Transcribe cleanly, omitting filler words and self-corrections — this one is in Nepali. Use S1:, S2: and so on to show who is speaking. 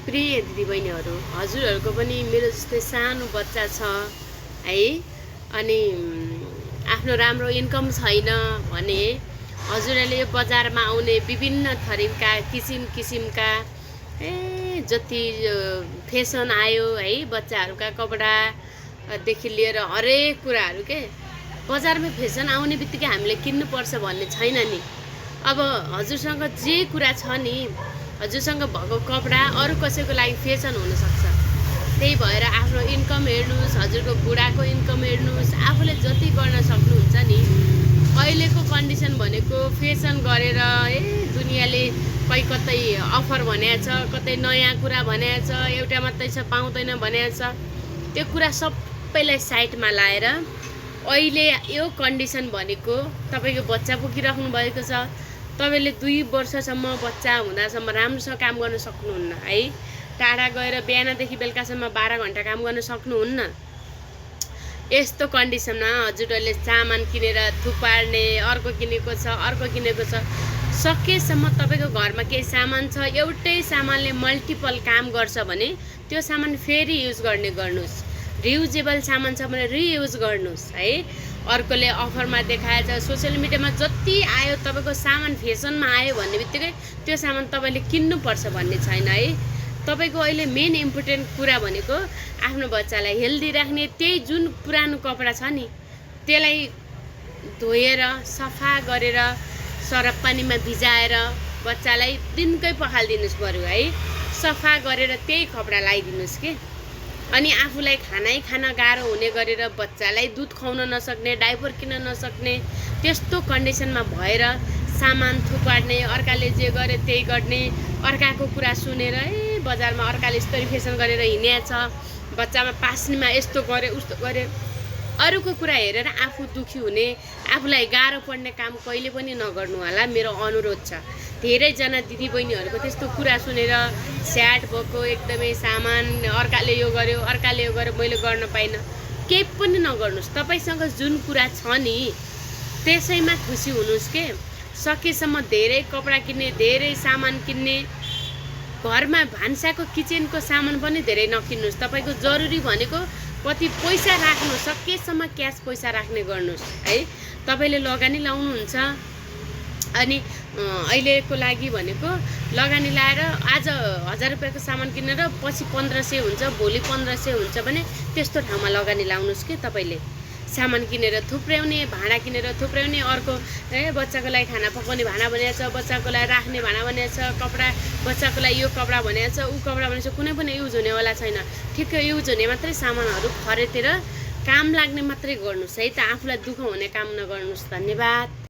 S1: प्रिय दिदीबहिनीहरू, हजुरहरूको पनि मेरो जस्तै सानो बच्चा छ है, अनि आफ्नो राम्रो इन्कम छैन भने हजुरहरूले यो बजारमा आउने विभिन्न थरीका किसिमका जति फेसन आयो है, बच्चाहरूका कपडादेखि लिएर हरेक कुराहरू के बजारमा फेसन आउने बित्तिकै हामीले किन्नुपर्छ भन्ने छैन नि। अब हजुरसँग जे कुरा छ नि, हजुरसँग भएको कपडा अरू कसैको लागि फेसन हुनसक्छ। त्यही भएर आफ्नो इन्कम हेर्नुहोस्, हजुरको बुढाको इन्कम हेर्नुहोस्, आफूले जति गर्न सक्नुहुन्छ नि। अहिलेको कन्डिसन भनेको फेसन गरेर दुनियाँले कतै अफर भनेको छ, कतै नयाँ कुरा भनेको छ, एउटा मात्रै छ पाउँदैन भनेको छ। त्यो कुरा सबैलाई साइडमा लाएर अहिले यो कन्डिसन भनेको तपाईँको बच्चा पुगिराख्नु भएको छ, तपाईँले 2 वर्षसम्म बच्चा हुँदासम्म राम्रोसँग काम गर्न सक्नुहुन्न है। टाढा गएर बिहानदेखि बेलुकासम्म 12 घन्टा काम गर्न सक्नुहुन्न। यस्तो कन्डिसनमा हजुरहरूले सामान किनेर थुपार्ने, अर्को किनेको छ अर्को किनेको छ। सकेसम्म तपाईँको घरमा केही सामान छ, एउटै सामानले मल्टिपल काम गर्छ भने त्यो सामान फेरि युज गर्नुहोस्। रियुजेबल सामान छ भने रियुज गर्नुहोस् है। अर्कोले अफरमा देखाएछ, सोसियल मिडियामा जति आयो तपाईँको सामान फेसनमा आयो भन्ने बित्तिकै त्यो सामान तपाईँले किन्नुपर्छ भन्ने छैन है। तपाईँको अहिले मेन इम्पोर्टेन्ट कुरा भनेको आफ्नो बच्चालाई हेल्दी राख्ने, त्यही जुन पुरानो कपडा छ नि त्यसलाई धोएर सफा गरेर सरफ पानीमा भिजाएर बच्चालाई दिनकै पखालिदिनुहोस् बरु है। सफा गरेर त्यही कपडा लगाइदिनुहोस् के। अनि आफूलाई खान गाह्रो हुने गरेर बच्चालाई दुध खुवाउन नसक्ने, डाइपर किन्न नसक्ने त्यस्तो कन्डिसनमा भएर सामान थुपार्ने, अर्काले जे गरे त्यही गर्ने, अर्काको कुरा सुनेर बजारमा अर्काले यस्तरी फेसन गरेर हिँडेको छ, बच्चामा पास्नेमा यस्तो गरे उस्तो गरे, अरूको कुरा हेरेर आफू दुखी हुने, आफूलाई गाह्रो पर्ने काम कहिले पनि नगर्नु होला, मेरो अनुरोध छ। धेरैजना दिदीबहिनीहरूको त्यस्तो कुरा सुनेर स्याड भएको, एकदमै सामान अर्काले यो गर्यो अर्काले यो गर्यो मैले गर्न पाइनँ, केही पनि नगर्नुहोस्। तपाईँसँग जुन कुरा छ नि त्यसैमा खुसी हुनुहोस् के। सकेसम्म धेरै कपडा किन्ने, धेरै सामान किन्ने, घरमा भान्साको किचनको सामान पनि धेरै नकिन्नुहोस्। तपाईँको जरुरी भनेको कति पैसा राख्नु, सकेसम्म क्यास पैसा राख्ने गर्नुहोस् है। तपाईँले लगानी लाउनुहुन्छ अनि अहिलेको लागि भनेको लगानी लाएर आज 1000 रुपियाँको सामान किनेर पछि 1500 हुन्छ, भोलि 1500 हुन्छ भने त्यस्तो ठाउँमा लगानी लाउनुहोस् कि। तपाईँले सामान किनेर थुप्र्याउने, भाँडा किनेर थुप्र्याउने, अर्को बच्चाको लागि खाना पकाउने भाँडा बनाएको छ, बच्चाको लागि राख्ने भाँडा बनाएको छ, कपडा बच्चाको लागि यो कपडा बनाएको छ, ऊ कपडा बनाएको छ, कुनै पनि युज हुनेवाला छैन। ठिक्क युज हुने मात्रै सामानहरू खरिदेर काम लाग्ने मात्रै गर्नुहोस् है त। आफूलाई दुःख हुने काम नगर्नुहोस्। धन्यवाद।